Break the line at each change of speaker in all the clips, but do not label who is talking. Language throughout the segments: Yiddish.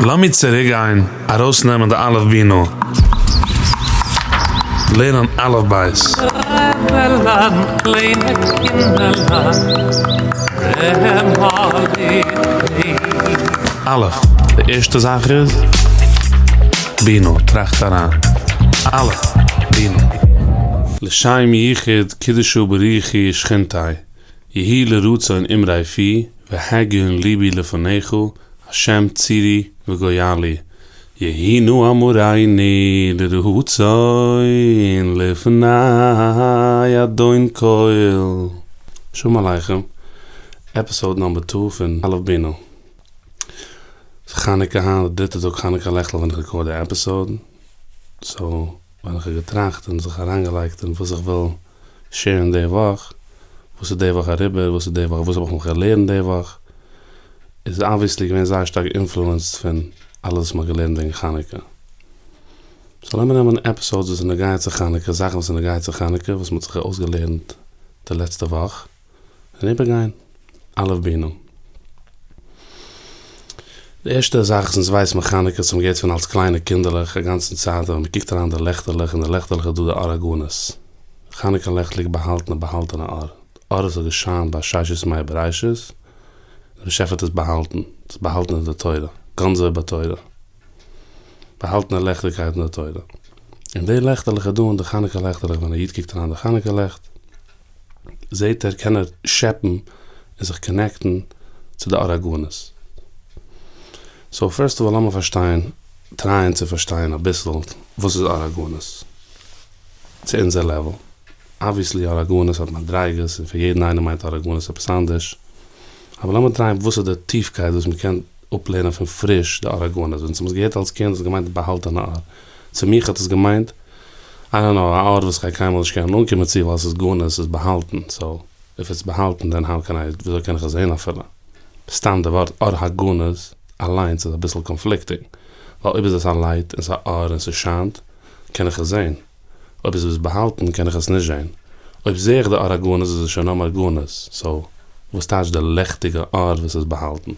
לאמיר צוריק גיין ארויסנעמען די אלף בינה, לערנען אלף בית.
רעבעלען קליינע קינדערלעך
אלף, די ערשטע זאך איז, בינה, טראכט אריין, אלף, בינה. לשם יחוד קודשא בריך הוא ושכינתיה, יהיו לרצון אמרי פי, והגיון ליבי לפניך, השם צורי וגואלי, יהיו נא אמרינו לרצון לפני אדון כל. שלום עליכם, עפיסאוד נאמבער טו פון אלף בינה. ס'איז חנוכה היינט, די דריטע טאג חנוכה לעכטל ווען איך רעקארד די עפיסאוד, סאו ווען איך האב געטראכט און זיך אריינגעלייגט אין וואס איך וויל שעירן די וואך, וואס איז די וואך אריבער, וואס איז די וואך, וואס האב איך מיך געלערנט די וואך, איז אבוויעסלי געווען זייער שטארק אינפלוענסד פון אלעס וואס מ'האט געלערנט וועגן חנוכה. סאו לאמיר נעמען עפיסאודס וואס איז נוגע צו חנוכה, זאכן וואס איז נוגע צו חנוכה וואס מ'האט זיך אויסגעלערנט די לעצטע וואך, און איבערגיין אלף בינה. די ערשטע זאך וואס אונז ווייסן מיר חנוכה, וואס מ'האט געהערט פון אלס קליינע קינדערלעך א גאנצן צייט, ווען מ'קוקט אריין די לעכטערלעך, אין די לעכטערלעך איז דא די אור הגנוז. חנוכה לעכט ליגט באהאלטן א באהאלטענע אור. די אור וואס האט געשיינט ביי ששת ימי בראשית, דער באשעפער האט עס באהאלטן, עס איז באהאלטן אין די תורה, גנזו בתורה, באהאלטענע לעכטיגקייט אין די תורה. און די לעכטערלעך איז דא אין די חנוכה לעכטערלעך, ווען א איד קוקט אריין די חנוכה לעכט, זעהט ער קען ער שעפן און זיך קאנעקטן צו די אור הגנוז. סאו פירסט אוו אלל לאמיר פארשטיין, טרייען צו פארשטיין אביסל וואס איז אור הגנוז צו אונזער לעוועל. אבוויעסלי אור הגנוז האט מדריגות און פאר יעדן איינעם מיינט אור הגנוז עפעס אנדערש. אבער לאמיר טרייען וואס איז די טיפקייט וואס מ'קען אפלערנען פון פריש די אור הגנוז. ווען אונז האבן עס געהערט אלס קינד האט עס געמיינט די באהאלטענע אור. צו מיך האט עס געמיינט איי דאנט נאו, א אור וואס כ'גיי קיינמאל נישט קענען אנקומען צו ווייל ס'איז גנוז, ס'איז באהאלטן, סאו איף איטס באהאלטן דען האו קען איי, וויאזוי קען איך עס זעהן אפילו? סתם די ווארט אור הגנוז אליינס איז אביסל קאנפליקטינג, ווייל אויב איז עס א לייט און ס'איז א אור און ס'שיינט קען איך עס זעהן, אויב איז עס באהאלטן קען איך עס נישט זעהן, אויב זעה איך די אור הגנוז איז עס שוין נאו מאר גנוז, סאו וואס טייטש די לעכטיגע אור וואס איז באהאלטן?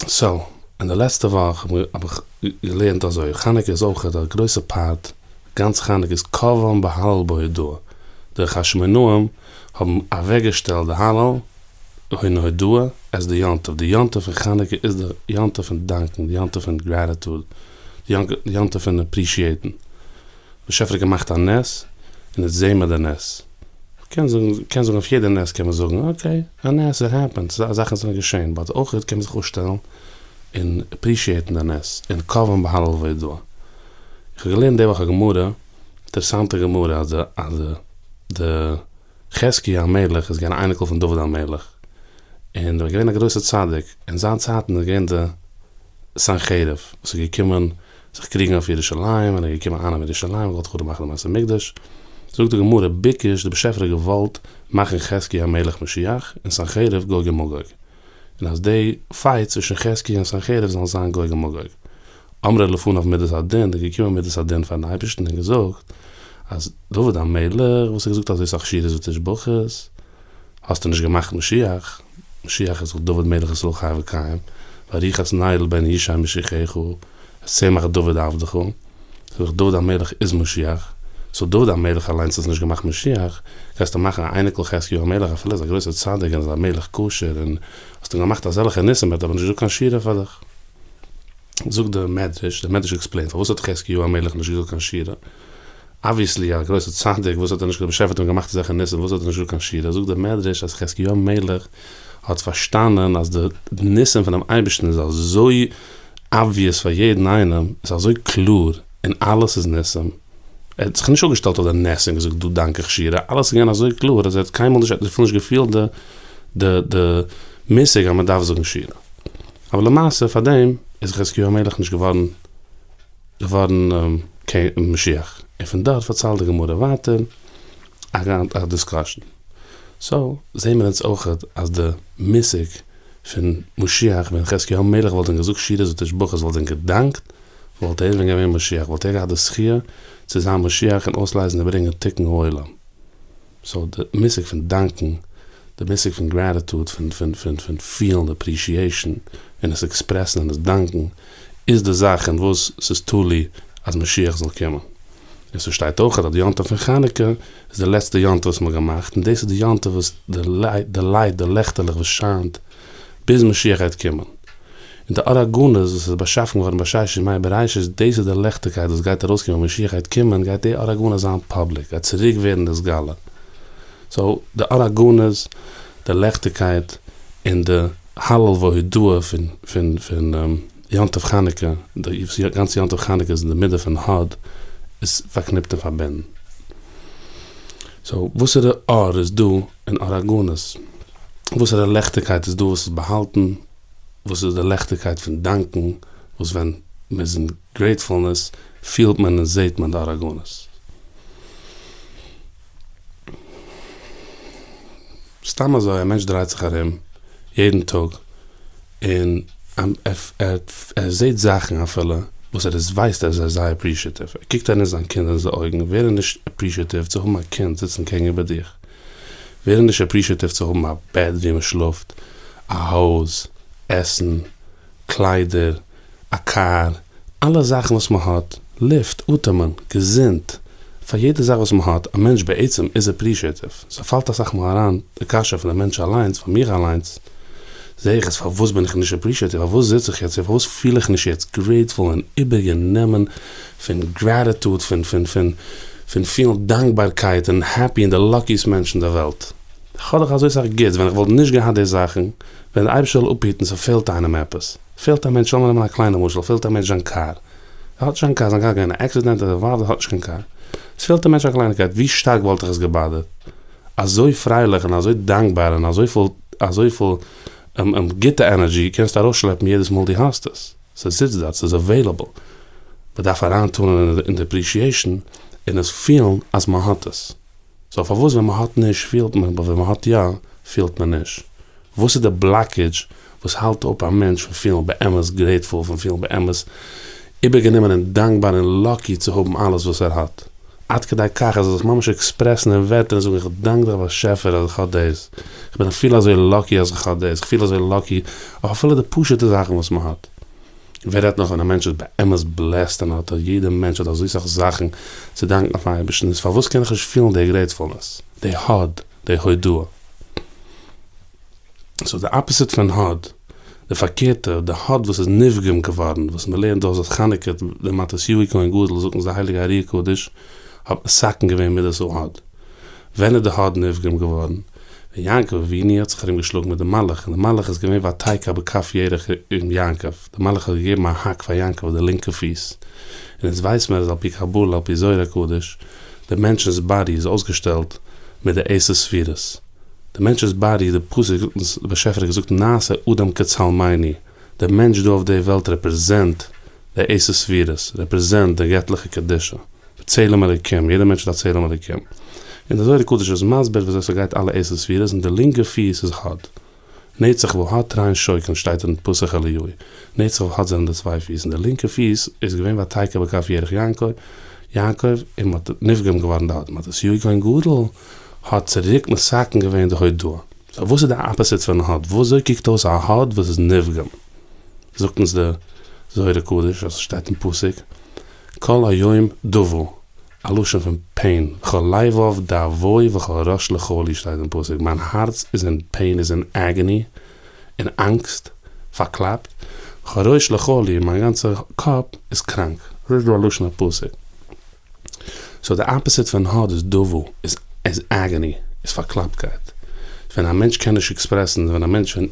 סאו, אין די לעצטע וואך האב איך געלערנט אזוי, חנוכה איז אויך א גרויסע פארט, גאנץ חנוכה איז קבעום בהלל בהודאה, די חשמונאים האבן אוועקגעשטעלט די הלל און הודאה עז די יום טוב, די יום טוב פון חנוכה איז די יום טוב פון דאנקען, די יום טוב פון גרעטיטוד, די יום טוב פון אפרישיעטן. באשעפער האט געמאכט א נס, און יעצט זעהן מיר די נס. קען זאגן, קען זאגן אויף יעדע נס קען מען זאגן, אקעי, א נס, איט העפענד, זאכן זענען געשעהן, באט אויך קען מען זיך אפשטעלן און אפרישיעטן די נס, און קבעום בהלל והודאה. איך האב געלערנט די וואך א גמרא, אינטערעסאנטע גמרא, אז די, אז די, די חזקיה המלך איז געווען א אייניקל פון דוד המלך, און ער איז געווען א גרויסער צדיק, אין זיין צייטן איז געווען די סנחריב וואס איז געקומען זיך קריגן אויף ירושלים, און ער איז געקומען אייננעמען ירושלים, געוואלט חרוב מאכן די בית המקדש, זאגט די גמרא, ביקש, די באשעפער האט געוואלט מאכן חזקיה המלך משיח, און סנחריב גוג ומגוג, און אז די פייט צווישן חזקיה און סנחריב זאלן זיין גוג ומגוג. אמרה לפניו מידת הדין, איז געקומען מידת הדין פארן אייבערשטן און געזאגט, אז דוד המלך וואס האט געזאגט אזוי סאך שירות ותשבחות, האסטו נישט געמאכט משיח, משיח איז דאך דוד מלך ישראל חי וקיים, ועריכת נר לבן ישי משיחך, את צמח דוד עבדך, ס'איז דאך דוד המלך איז משיח, סאו דוד המלך אליינס האסט נישט געמאכט משיח, גייסטו מאכן א אייניקל חזקיהו המלך אפילו איז א גרויסער צדיק און איז א מלך כשר און האסט אים געמאכט אזעלכע ניסים ער האט אבער נישט געזאגט קיין שירה פאר דיך. זאגט די מדרש, די מדרש עקספלעינט פארוואס האט חזקיהו המלך נישט געזאגט קיין שירה, אבוויעסלי א גרויסע צדיק, וואס האט ער נישט, די באשעפער האט אים געמאכט אזעלכע ניסים, וואס האט ער נישט געזאגט קיין שירה, זאגט די מדרש אז חזקיהו המלך האט פארשטאנען אז די ניסים פונעם אייבערשטן איז אזוי אבוויעס פאר יעדן איינעם, איז אזוי קלאר, און אלעס איז ניסים, ער האט זיך נישט אפגעשטעלט אויף די נס און געזאגט דא דאנק איך שירה, אלעס איז געווען אזוי קלאר אז ער האט קיינמאל נישט, ער האט אפילו נישט געפילט די די די מושג אז מען דארף זאגן שירה. אבער למעשה פאר דעם איז חזקיהו המלך נישט געווארן געווארן משיח, און פון דארט פארציילט די גמרא ווייטער א דיסקאשען. סאו זעהן מיר אונז אויכעט אז די מושג פון משיח ווען חזקיהו המלך וואלט ווען געזאגט שירות ותשבחות וואלט ווען געדאנקט וואלט ער ווען געווען משיח וואלט ער געהאט די זכיה צו זיין משיח און אויסלייזן און ברענגען תיקון העולם. סאו די מושג פון דאנקן. די מושג פון גרעטיטוד, פון פון פון פון פילן אפרישיעישן, און עס עקספרעסן און עס דאנקן, איז די זאך אין וואס ס'איז תלוי אז משיח זאל קומען. און ס'שטייט אויך אז די יום טוב פון חנוכה איז די לעצטע יום טוב וואס מ'האט געמאכט, און דאס איז די יום טוב וואס די לייט, די לייט, די לעכטעלעך וואס שיינט ביז משיח גייט קומען. און די אור הגנוז וואס איז באשאפן געווארן בששת ימי בראשית, דאס איז די לעכטיגקייט וואס גייט ארויסקומען ווען משיח גייט קומען, גייט די אור הגנוז זיין פאבליק, גייט צוריק ווערן נתגלה. סאו, די אור הגנוז, די לעכטיגקייט, און די הלל והודאה פון פון פון יום טוב חנוכה, די גאנצע יום טוב חנוכה איז אין די מידה פון הוד, איז פארקניפט און פארבינדן. סאו, וואסערע אור איז דא אין אור הגנוז? וואסערע לעכטיגקייט איז דא וואס איז באהאלטן? וואס איז די לעכטיגקייט פון דאנקן, וואס ווען מען איז אין גרעיטפולנעס פילט מען און זעט מען די אור הגנוז. סתם אזוי א מענטש דרייט זיך ארום יעדן טאג און ער זעט זאכן אפילו וואס ער ווייסט אז ער איז זייער אפרישיעטיוו, ער קוקט אריין זיין קינד אין די אויגן, ווער איז נישט אפרישיעטיוו צו האבן א קינד זיצן קעגן איבער דיך? ווער איז נישט אפרישיעטיוו צו האבן א בעט ווי מען שלאפט, א הויז, עסן, קליידער, א קאר, אלע זאכן וואס מען האט, לופט, אטעמען, געזונט, פאר יעדע זאך וואס מען האט, א מענטש בעצם איז אפרישיעטיוו, ס'פאלט אסאך מאל אריין די קשיא פון די מענטש אליינס, פאר מיך אליינס, זעה איך עס פארוואס בין איך נישט אפרישיעטיוו, פארוואס זיץ איך יעצט און פארוואס פיל איך נישט יעצט גרעיטפול און איבערגענומען פון גרעטיטוד, פון פון פון פון פילן דאנקבארקייט און העפי און די לאקיסט מענטש אין די וועלט. כ'האב דאך אזוי סאך גוטס, ווען איך וואלט נישט געהאט די זאכן, ווען די אייבערשטער זאל אפהיטן ס'פעלט איינעם עפעס, פעלט א מענטש, לאמיר נעמען א קליינע משל, פעלט א מענטש זיין קאר, ער האט נישט קיין קאר, זיין קאר איז געווען אין א עקסידענט, ער איז אינוואלווד, ער האט נישט קיין קאר, ס'פעלט א מענטש א קלייניקייט, ווי שטארק וואלט דיך עס געבאדערט? אזוי פרייליך און אזוי דאנקבאר און אזויפיל אזויפיל גוטע ענערדזשי קענסטו ארויסשלעפן יעדעס מאל דו האסט עס, ס'זיצט דארט, ס'איז עוועילעבל, מ'דארף אריינטאנען אין די אפרישיעישן און עס פילן אז מ'האט עס. סאו פארוואס ווען מ'האט נישט פילט מען אבער ווען מ'האט יא פילט מען נישט? וואס איז די בלאקעדזש וואס האלט אפ א מענטש פון פילן באמת גרעיטפול, פון פילן באמת איבערגענומען און דאנקבאר און לאקי צו האבן אלעס וואס ער האט? עד כדי כך אז ער זאל זיך ממש עקספרעסן אין ווערטער און זאגן איך דאנק דיך באשעפער אז איך האב דאס, איך בין איך פיל אזוי לאקי אז איך האב דאס, איך פיל אזוי לאקי אויף אפילו די פשוט'ע זאכן וואס מ'האט. ווער רעדט נאך ווען א מענטש איז באמת בלעסט און האט יעדע מענטש האט אזוי סאך זאכן צו דאנקן אויפן אייבערשטן איז פארוואס קען איך נישט פילן די גרעיטפולנעס, די הוד, די הודאה? סאו די אפעסיט פון הוד, די פארקערטע, די הוד וואס איז נפגם געווארן, וואס מען לערנט דאס אז חנוכה, די מתתיהו כהן גדול זאגט אונז די הייליגע ארי הקדוש האט מתקן געווען מידת ההוד. ווען איז די הוד נפגם געווארן? ווען יעקב אבינו האט זיך ארום געשלאגן מיט די מלאך, און די מלאך איז געווען ותקע בכף ירך עם יעקב, די מלאך האט געגעבן א האק פאר יעקב אויף די לינקע פיס, און אונז ווייס מיר אז על פי קבלה על פי זוהר הקדוש, די מענטשנ'ס באדי איז אויסגעשטעלט מיט די עשר ספירות, די מענטש'ס באדי, די פסוק זאגט אונז, די באשעפער האט געזאגט נעשה אדם כצלמינו, די מענטש דא אויף די וועלט רעפרעזענט די עשר ספירות, רעפרעזענט די געטליכע קדושה. בצלם אלוקים, יעדער מענטש האט א צלם אלוקים. און די זוהר הקדוש איז מסביר וויאזוי ס'גייט אלע עשר ספירות און די לינקע פיס איז הוד. נצח והוד תרין שוקין שטייט אין פתח אליהו. נצח והוד זענען די צוויי פיס און די לינקע פיס איז געווען ותקע בכף ירך יעקב, יעקב, און מ'האט נפגם געווארן די הוד. מתתיהו כהן גדול האט צוריק מתקן געווען די הודאה. סאו וואס איז די אפעסיט פון הוד? וואזוי קוקט אויס א הוד וואס איז נפגם? זאגט אונז די זוהר הקדוש אז ס'שטייט אין פסוק כל היום דוה, א לשון פון פעין, וכל לבב דוי וכל ראש לחלי שטייט אין פסוק, מיין הארץ איז אין פעין איז אין עגעני, אין אנגסט, פארקלאפט, וכל ראש לחלי מיין גאנצע קאפ איז קראנק, אזוי איז דא א לשון הפסוק. סאו די אפעסיט פון הוד איז דוה, איז איז עגעני, איז פארקלאפטקייט. ווען א מענטש קען נישט עקספרעסן, ווען א מענטש ווען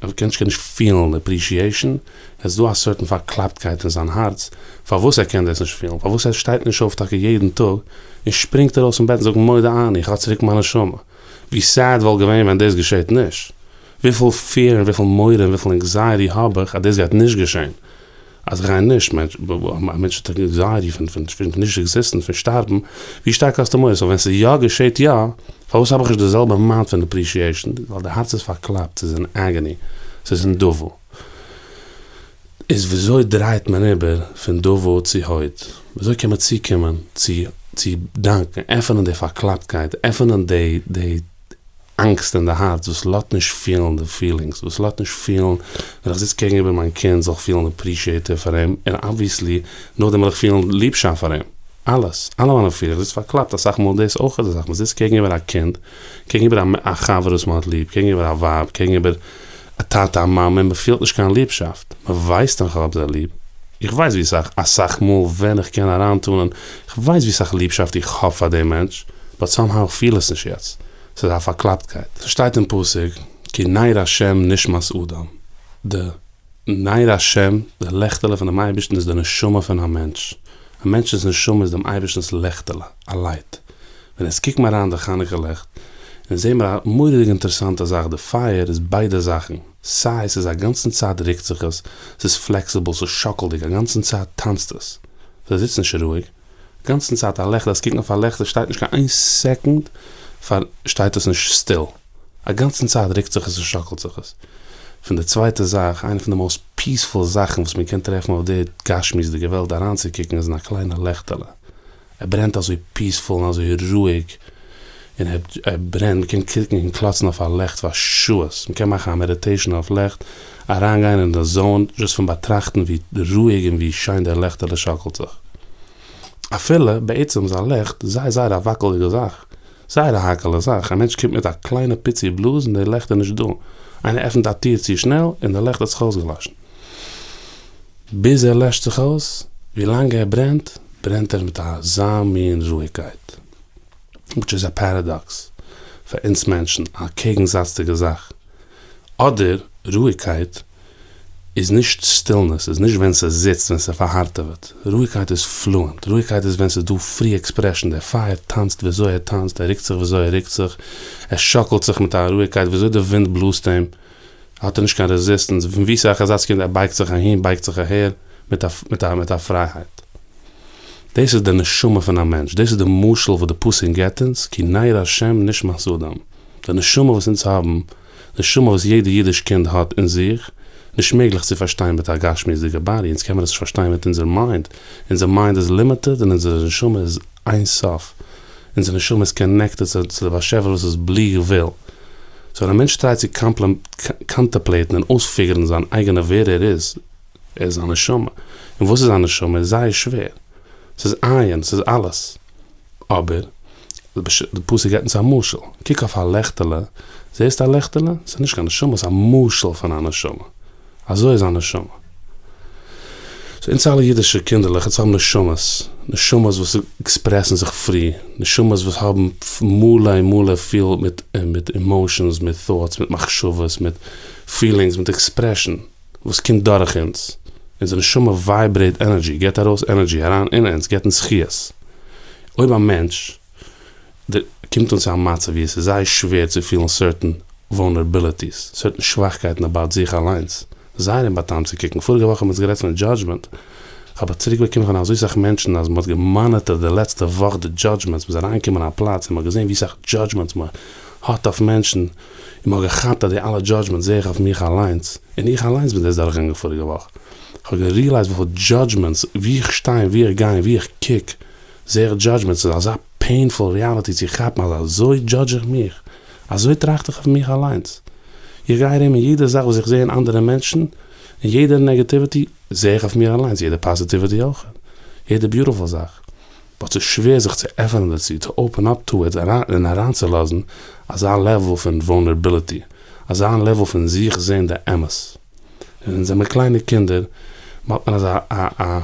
א מענטש קען נישט פילן עפרישיעישן, עס איז דא א סערטען פארקלאפטקייט אין זיין הארץ פארוואס ער קען דאס נישט פילן, פארוואס ער שטייט נישט אויף טאקע יעדן טאג און שפרינגט ארויס פון בעט און זאגט מודה אני, איך האב צוריק מיין נשמה. ווי סעד וואלט געווען ווען דאס געשעט נישט. וויפיל פיער און וויפיל מורא און וויפיל ענקזייעטי האב איך אז דאס גייט נישט געשען. אז איך גיי נישט, א מענטש האט ענקזייעטי פון פון נישט עקזיסטן, פון שטארבן, ווי שטארק האסטו מורא? סאו ווען ס'יא געשעט יא, פארוואס האב איך נישט די זעלבע אמאונט פון אפרישיעישן? ווייל די הארץ איז פארקלאפט, ס'איז אין עגעני, ס'איז אין דוה. איז וויאזוי דרייט מען איבער פון דוה צו הוד? וויאזוי קען מען צוקומען צו צו דאנקן, עפענען די פארקלאפטקייט, עפענען די די. אנגסט אין די הארץ וואס לאזט נישט פילן די פילינגס, וואס לאזט נישט פילן ווען איך זיץ קעגן איבער מיין קינד זאל איך פילן אפרישיעטיוו פאר אים, און אבוויעסלי נאכדעם וועל איך פילן ליבשאפט פאר אים, אלעס, אלע מיינע פילינגס, איך זיץ פארקלאפט אסאך מאל דאס אויך איז א זאך, מען זיצט קעגן איבער א קינד, קעגן איבער א חבר וואס מען האט ליב, קעגן איבער א ווייב, קעגן איבער א טאטע א מאמע און מען פילט נישט קיין ליבשאפט, מען ווייסט דאך איך האב זיי ליב, איך ווייס ווי סאך, אסאך מאל ווען איך קען אריינטונען, איך ווייס ווי סאך ליבשאפט איך האב פאר דעם מענטש, באט סאמהאו איך פיל עס נישט יעצט, ס'איז א פארקלאפטקייט. ס'שטייט אין פסוק כי נר השם נשמת אדם, די נר השם, די לעכטעלע פונעם אייבערשטן איז די נשמה פון א מענטש, א מענטש'נס נשמה איז דעם אייבערשטנ'ס לעכטעלע, א לייט. ווען עס קוק מיר אריין די חנוכה לעכט, און זעה מיר א מורא'דיג אינטערעסאנטע זאך, די פייער איז ביידע זאכן, סיי ס'איז א גאנצן צייט רוקט זיך עס, ס'איז פלעקסיבל, ס'איז שאקלדיג, א גאנצן צייט טאנצט עס, ס'זיצט נישט רואיג, גאנצן צייט א לעכט, דארפסט קוקן אויף א לעכט, עס שטייט נישט קיין איין סעקונד פאר שטייט עס נישט סטיל, א גאנצן צייט רוקט זיך עס און שאקלט זיך עס. פון די צווייטע זאך, איינע פון די מאוסט פיספול זאכן וואס מען קען טרעפן אויף די גשמיות'דיגע וועלט אריינצוקוקן איז אין א קליינע לעכטעלע, ער ברענט אזוי פיספול און אזוי רואיג, און ער ער ברענט, מען קען קוקן און קלאצן אויף א לעכט פאר שעות, מען קען מאכן א מעדיטעישן אויף לעכט, אריינגיין אין די זאון דזשאסט פון באטראכטן ווי רואיג און ווי שיין דער לעכטעלע שאקלט זיך. אפילו בעצם איז א לעכט זייער זייער א וואקלדיגע זאך, זייער א האקעלע זאך, א מענטש קומט מיט א קליינע פיצי בלאז און די לעכט איז נישט דא, איינער עפנט א טיר צו שנעל און די לעכט האט זיך אויסגעלאשן. ביז ער לעשט זיך אויס, ווי לאנג ער ברענט, ברענט ער מיט אזא מין רואיגקייט. וויטש איז א פאראדאקס פאר אונז מענטשן, א קעגנזאצדיגע זאך. אדער רואיגקייט איז נישט סטילנעס, איז נישט ווען ס'זיצט, ווען ס'פארהארטעוועט. רואיגקייט איז פלואענט, רואיגקייט איז ווען ס'איז דא פרי עקספרעשן, דער פייער טאנצט וויאזוי ער טאנצט, ער רוקט זיך וויאזוי ער רוקט זיך, ער שאקלט זיך מיט א רואיגקייט וויאזוי די ווינט בלאזט אים, האט ער נישט קיין רעזיסטענס, פון ווי סאך אזא סעקונדע ער בייגט זיך אהין בייגט זיך אהער, מיט א מיט א מיט א פרייהייט. דאס איז די נשמה פון א מענטש, דאס איז די משל וואס די פסוק געבט אונז, כי נר השם נשמת אדם, די נשמה וואס אונז האבן, נשמה וואס יעדע אידיש קינד האט אין זיך, נישט מעגליך צו פארשטיין מיט א גשמיות'דיגע באדי, אונז קען מיר עס נישט פארשטיין מיט אונזער מיינד, אונזער מיינד איז לימיטעד און אונזער נשמה איז אין סוף, אונזער נשמה איז קאנעקטעד צו די באשעפער וואס איז בלי גבול, סאו ווען א מענטש טרייט צו קאנטעפלעיטן און אויספיגערן זיין אייגענע ווער ער איז, ער איז זיין נשמה, און וואס איז זיין נשמה איז זייער שווער, ס'איז אין, ס'איז אלעס. אבער, די פסוק געבט אונז א משל, קוק אויף א לעכטעלע, זעסט א לעכטעלע? ס'איז נישט קיין נשמה, ס'איז א משל פון א נשמה, אזוי איז א נשמה. סאו אונז אלע אידישע קינדערלעך, אונז האבן נשמות, נשמות וואס עקספרעסן זיך פרי, נשמות וואס האבן מלא מלא פיל מיט מיט אימאושענס, מיט טאטס, מיט מחשבות, מיט פילינגס, מיט עקספרעשן. וואס קומט דורך אונז, אונזער נשמה ווייברעיט ענערדזשי, געבט ארויס ענערדזשי אריין אין אונז, געבט אונז חיות. אויב א מענטש קומט אן צו א מצב ווי עס איז זייער שווער צו פילן סערטען וואלנערבילעטיס, סערטען שוואכקייטן אבאוט זיך אליינס, זייער אומבאטאמט צו קוקן, פאריגע וואך האבן אונז גערעדט פון דזשאדזשמענט, כ'האב צוריק באקומען פון אזוי סאך מענטשן אז מ'האט געמאניטערט די לעצטע וואך די דזשאדזשמענטס, מ'איז אריינגעקומען אין א פלאץ און מ'האט געזען ווי סאך דזשאדזשמענטס מ'האט אויף מענטשן, און מ'האט געכאפט אז די אלע דזשאדזשמענטס זעה איך אויף מיך אליינס, און איך אליינס בין דאס דורכגעגאנגען פאריגע וואך, כ'האב געריעלייזט וויפיל דזשאדזשמענטס, ווי איך שטיי און ווי איך גיי און ווי איך קוק, זעה איך דזשאדזשמענטס, ס'איז אזא פעינפול ריאליטי צו כאפן אז אזוי דזשאדזש איך מיך, אזוי טראכט איך אויף מיך אליינס, איך גיי ארום און יעדע זאך וואס איך זעה אין אנדערע מענטשן, און יעדע נעגעטיוויטי, זעה איך אויף מיר אליינס, יעדע פאזיטיוויטי אויך, יעדע ביוטיפול זאך. באט ס'איז שווער זיך צו עפענען דערצו, טו אופען אפ טו איט, און אריינצולאזן אזא לעוועל פון וואלנערבילעטי, אזא לעוועל פון זיך זען די אמת. און אונז זעמיר קליינע קינדער, האט מען אזא א א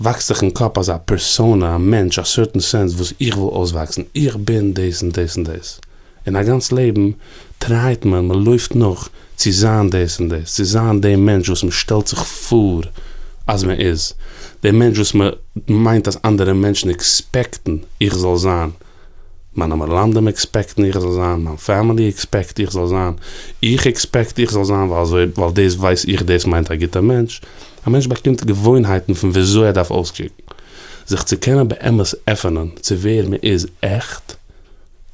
וואקסט זיך אין קאפ אזא פערסאנע, א מענטש, א סערטען סענס וואס איך וויל אויסוואקסן, איך בין דאס און דאס און דאס. און א גאנץ לעבן טרייט מען, מען לויפט נאך צו זיין דאס און דאס, צו זיין דער מענטש וואס מען שטעלט זיך פאר אז מען איז, דער מענטש וואס מען מיינט אז אנדערע מענטשן עקספעקטן איך זאל זיין, מיינע מלמדים עקספעקטן איך זאל זיין, מיין פעמילי עקספעקט איך זאל זיין, איך עקספעקט איך זאל זיין ווייל אזוי, ווייל דאס ווייס איך דאס מיינט א גוטער מענטש. א מענטש באקומט געוואוינהייטן פון וויאזוי ער דארף אויסקוקן. זיך צו קענען באמת עפענען צו ווער מען איז עכט,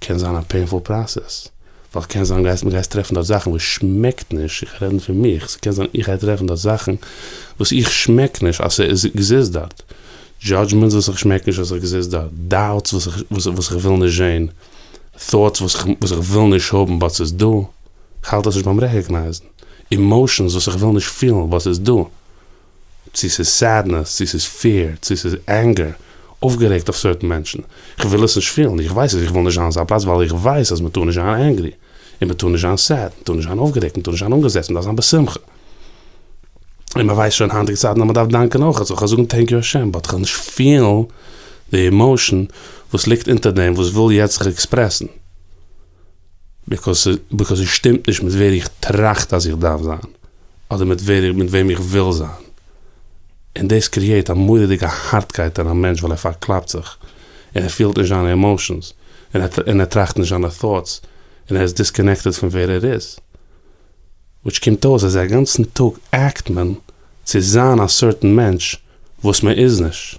קען זיין א פעינפול פראסעס, ווייל קען זיין גייסט מ'גייסט טרעפן דארט זאכן וואס שמעקט נישט, איך רעד פון מיך, ס'קען זיין איך גיי טרעפן דארט זאכן וואס איך שמעק נישט אז ס'עקזיסט דארט, דזשאדזשמענטס וואס איך שמעק נישט אז ס'עקזיסט דארט, דאוטס וואס איך וואס איך וויל נישט זעהן. Thoughts וואס איך וויל נישט האבן באט ס'איז דא, כ'האלט עס נישט ביים רעקאגנייזן. Emotions וואס איך וויל נישט פילן באט ס'איז דא. צו ס'איז סעדנעס, צו ס'איז fear, צו ס'איז anger, אויפגערעגט אויף certain מענטשן. כ'וויל עס נישט פילן, איך ווייס אז איך וויל נישט זיין אין אזא פלאץ ווייל איך ווייס אז מ'טאר נישט זיין angry, און מ'טאר נישט זיין sad, מ'טאר נישט זיין אויפגערעגט, מ'טאר נישט זיין אנגעזעצט, מ'דארף זיין בשמחה. און מ'ווייסט שוין היינטיגע צייטן אז מ'דארף דאנקען אויך, סאו כ'וועל זאגן thank you השם, באט כ'וועל נישט פילן די emotion וואס ליגט אונטער דעם וואס וויל יעצט זיך express ן. Because because עס שטימט נישט מיט ווער איך טראכט אז איך דארף זיין, אדער מיט ווער מיט וועם איך וויל זיין. און דאס create א מורא'דיגע הארטקייט אין א מענטש ווייל ער פארקלאפט זיך, און ער פילט נישט זיינע emotions, און ער טראכט נישט זיינע thoughts, און ער איז disconnected פון ווער ער איז. Which קומט אויס אז א גאנצן טאג act מען צו זיין א certain מענטש וואס מען איז נישט.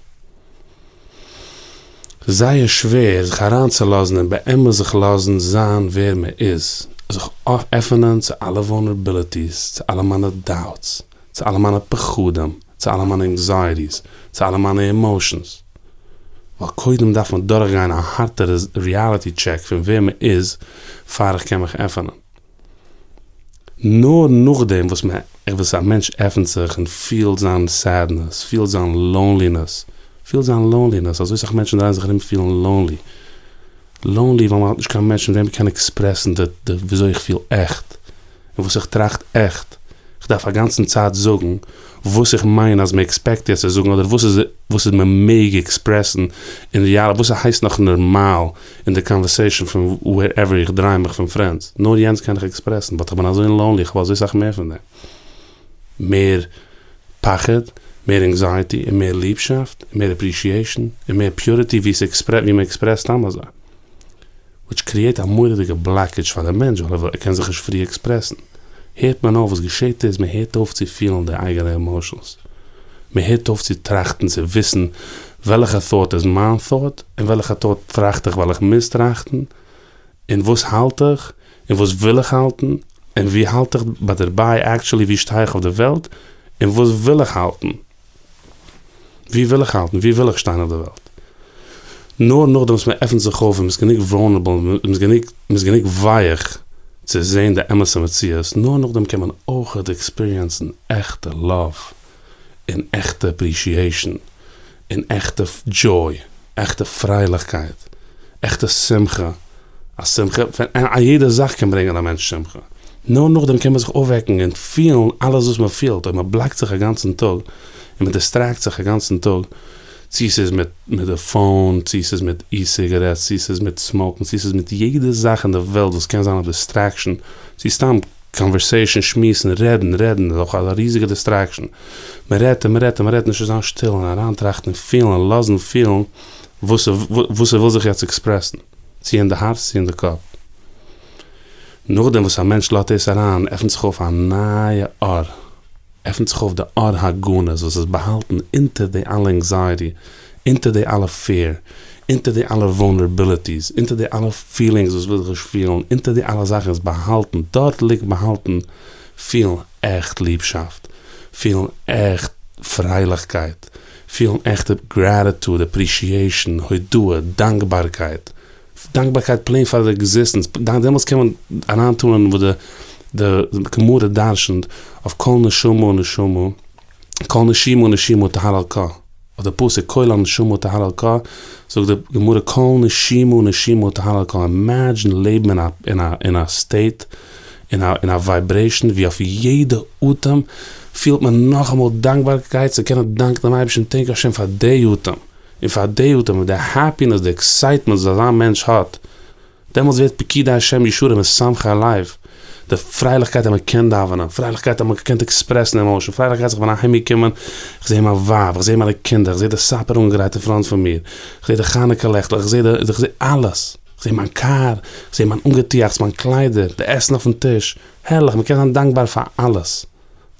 זייער שווער זיך אריינצולאזן און באמת זיך לאזן זיין ווער מען איז, זיך עפענען צו אלע vulnerabilities, צו אלע מיינע doubts, צו אלע מיינע פחדים, צו אלע מיינע anxieties, צו אלע מיינע emotions. ווייל קודם דארף מען דורכגיין א הארטע reality check פון ווער מען איז פאר איך קען מיך עפענען. נאר נאכדעם וואס מען וואס א מענטש עפנט זיך און פילט זיין sadness, פילט זיין loneliness, פילט זיין loneliness, אזוי סאך מענטשן דרייען זיך ארום פילן lonely, lonely ווייל מען האט נישט קיין מענטש מיט וועם מען קען express ן די די וויאזוי איך פיל עכט, און וואס איך טראכט עכט, איך דארף א גאנצן צייט זאגן וואס איך מיין אז מען expect יעצט צו זאגן אדער וואס איז וואס איז מען מעג express ן אין ריאלע וואס ס'הייסט נאך נארמאל אין די conversation פון wherever איך דריי מיך פון friends, נאר יענץ קען איך express ן, באט איך בין אזוי lonely איך האב אזוי סאך מער פון דעם. מער פחד, מער anxiety, און מער ליבשאפט, און מער appreciation, און מער purity ווי ווי מען express ט סתם אזוי. Which create א מורא'דיגע blockage פאר די מענטש ווייל ער קען זיך נישט free express ן. הערט מען אויף, וואס געשעט איז מען הערט אויף צו פילן די אייגענע emotions. מען הערט אויף צו טראכטן צו וויסן וועלכע thought איז מיין thought און וועלכע thought טראכט איך ווייל איך מוז טראכטן, און וואס האלט איך און וואס וויל איך האלטן און ווי האלט איך ביי דערביי actually ווי שטיי איך אויף די וועלט און וואס וויל איך האלטן. ווי וויל איך האלטן? ווי וויל איך שטיין אויף די וועלט? נאר נאכדעם וואס מען עפנט זיך אויף און מען איז גענוג vulnerable, מען איז גענוג, מען איז גענוג ווייך צו זען די אמת'ע מציאות, נאר נאכדעם קען מען אויכעט experience ן עכטע love און עכטע appreciation און עכטע joy. עכטע פרייליכקייט, עכטע שמחה, א שמחה פון א יעדע זאך קען ברענגען א מענטש שמחה, נאר נאכדעם קען מען זיך אויפוועקן און פילן אלעס וואס מען פילט, אויב מען block ט זיך א גאנצן טאג, און מען distract זיך א גאנצן טאג, צו ס'איז מיט מיט די phone, צו ס'איז מיט e-cigarettes, צו ס'איז מיט smoke ן, צו ס'איז מיט יעדע זאך אין די וועלט וואס קען זיין א distraction, צו סתם conversation, שמועסן, רעדן, רעדן איז אויך א ריזיגע distraction, מען רעדט און מען רעדט און מען רעדט נישט צו זיין שטיל און אריינטראכטן און פילן און לאזן פילן וואס וואס ס'וויל זיך יעצט express ן, צו אין די הארץ צו אין די קאפ. נאכדעם וואס א מענטש לאזט דאס אריין עפנט זיך אויף א נייע אור, עפנט זיך אויף די אור הגנוז וואס איז באהאלטן אונטער די אלע anxiety, אונטער די אלע fear, אונטער די אלע vulnerabilities, אונטער די אלע feelings וואס וויל זיך נישט פילן, אונטער די אלע זאכן איז באהאלטן, דארט ליגט באהאלטן פילן עכט ליבשאפט, פילן עכט פרייליכקייט, פילן עכטע gratitude, appreciation, הודאה, דאנקבארקייט, דאנקבארקייט plain פאר די existence, דעמאלטס קען מען אריינטאנען וואס די גמרא דרשנ'ט אויף כל נשמה ונשמה, כל נשימה ונשימה תהלל קה, אויף די פסוק כל הנשמה תהלל קה, זאגט די גמרא כל נשימה ונשימה תהלל קה, imagine לעבן אין א אין א state, אין א אין א vibration ווי אויף יעדע אטעם פילט מען נאכאמאל דאנקבארקייט צו קענען דאנקן דעם אייבערשטן thank you השם פאר די אטעם, און פאר די אטעם און די happiness די excitement וואס אזא מענטש האט, דעמאלטס ווערט פקודי השם ישרים משמחי לב, די פרייליכקייט אז מען קען דאווענען, פרייליכקייט אז מען קען express ן emotion, פרייליכקייט אז איך בין אהיים געקומען, איך זע מיין ווייב, איך זע מיינע קינדער, איך זע די supper אנגעגרייט אין front פון מיר, איך זע די חנוכה לעכטלעך, איך זע די, איך זע אלעס, איך זע מיין קאר, איך זע מיין אנגעטועכץ, מיין קליידער, די עסן אויפן טיש, הערליך, מען קען זיין דאנקבאר פאר אלעס.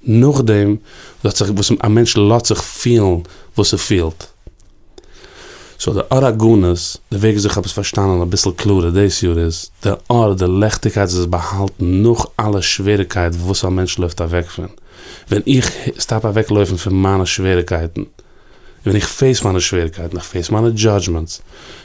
נאכדעם וואס א מענטש לאזט זיך פילן וואס ער פילט. So די אור הגנוז, די וועג וויאזוי איך האב עס פארשטאנען אביסל קלארער דאס יאר איז, די אור, די לעכטיגקייט וואס איז באהאלטן נאך אלע שוועריקייט וואס א מענטש לויפט אוועק פון. ווען איך stop אוועק לויפן פון מיינע שוועריקייטן, ווען איך face מיינע שוועריקייטן, איך face מיינע judgments,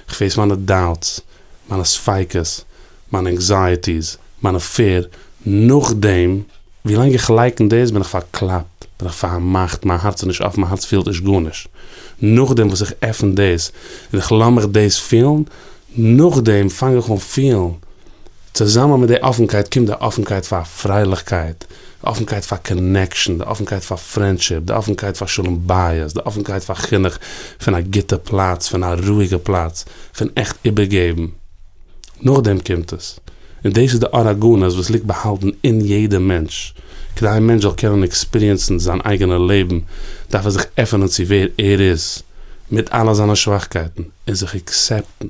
איך face מיינע doubts. מיינע ספיקות, מיינע ענקזייעטיס, מיינע פעיר, נאכדעם ווילאנג איך לייקן דאס בין איך פארקלאפט, בין איך פארמאכט, מיין הארץ איז נישט אפן, מיין הארץ פילט נישט גארנישט. נאכדעם וואס איך עפן דאס און איך לאז מיך דאס פילן, נאכדעם פאנג איך אן פילן, צוזאמען מיט די אפנקייט קומט די אפנקייט פאר פרייליכקייט, די אפנקייט פאר קאנעקשאן, די אפנקייט פאר פרענדשיפ, די אפנקייט פאר שלום בית, די אפנקייט פאר חינוך פון א גוטע פלאץ, פון א רואיגע פלאץ, פון עכט איבערגעבן. נאכדעם קומט עס. און דאס איז די אור הגנוז וואס ליגט באהאלטן אין יעדע מענטש. כדי א מענטש זאל קענען עקספיריענסן זיין אייגענע לעבן, דארף ער זיך עפענען צו ווער ער איז, מיט אלע זיינע שוואכקייטן, און זיך עקסעפטן,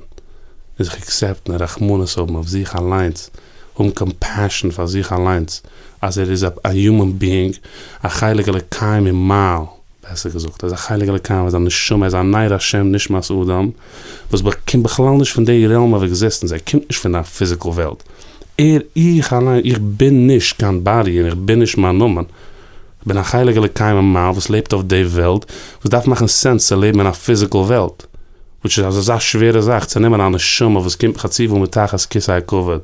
און זיך עקסעפטן און רחמנות האבן אויף זיך אליינס, האבן קאמפעשאן פאר זיך אליינס, אז ער איז א יומען ביאינג, א חלק אלוקי ממעל. בעסער געזאגט, ער איז א חלק אלוקי ממעל, איז א נשמה, ער איז א נר השם נשמת אדם, וואס קומט בכלל נישט פון די רעלם אוו עקזיסטענס, ער קומט נישט פון א פיזיקל וועלט. ער, איך אליין, איך בין נישט קיין באדי און איך בין נישט מיין נאמען. איך בין א חלק אלוקי ממעל וואס לעבט אויף די וועלט, וואס דארף מאכן סענס צו לעבן אין א פיזיקל וועלט. וויטש איז אזא שווערע זאך צו נעמען א נשמה וואס קומט חצובה מתחת כסא הכבוד,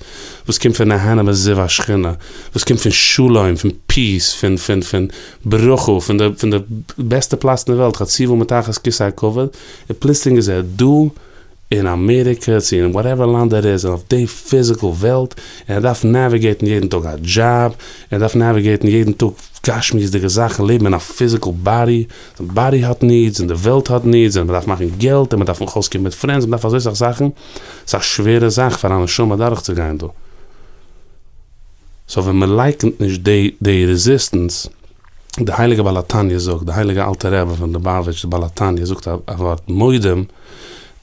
וואס קומט פון נהנה מזיו השכינה, וואס קומט פון שלום, פון פיס, פון פון פון ברכה, פון די פון די בעסטע פלאץ אין די וועלט, חצובה מתחת כסא הכבוד, און פלוצלינג איז ער דא אין אמעריקע צו אין וואטעווער לאנד ער איז, און אויף די פיזיקל וועלט, און ער דארף נעוויגעיטן יעדן טאג א דזשאב, און ער דארף נעוויגעיטן יעדן טאג גשמיות'דיגע זאכן, לעבן אין א פיזיקל באדי, די באדי האט נידס און די וועלט האט נידס און מ'דארף מאכן געלט און מ'דארף זיך אויסקומען מיט פרענדס, מ'דארף אזוי סאך זאכן, ס'איז א שווערע זאך פאר א נשמה דורכצוגיין דא. סאו ווען מ'לייקענט נישט די די רעזיסטענס, די הייליגע בעל התניא זאגט, די הייליגע אלטע רבי פון ליובאוויטש די בעל התניא זאגט א ווארט מודים,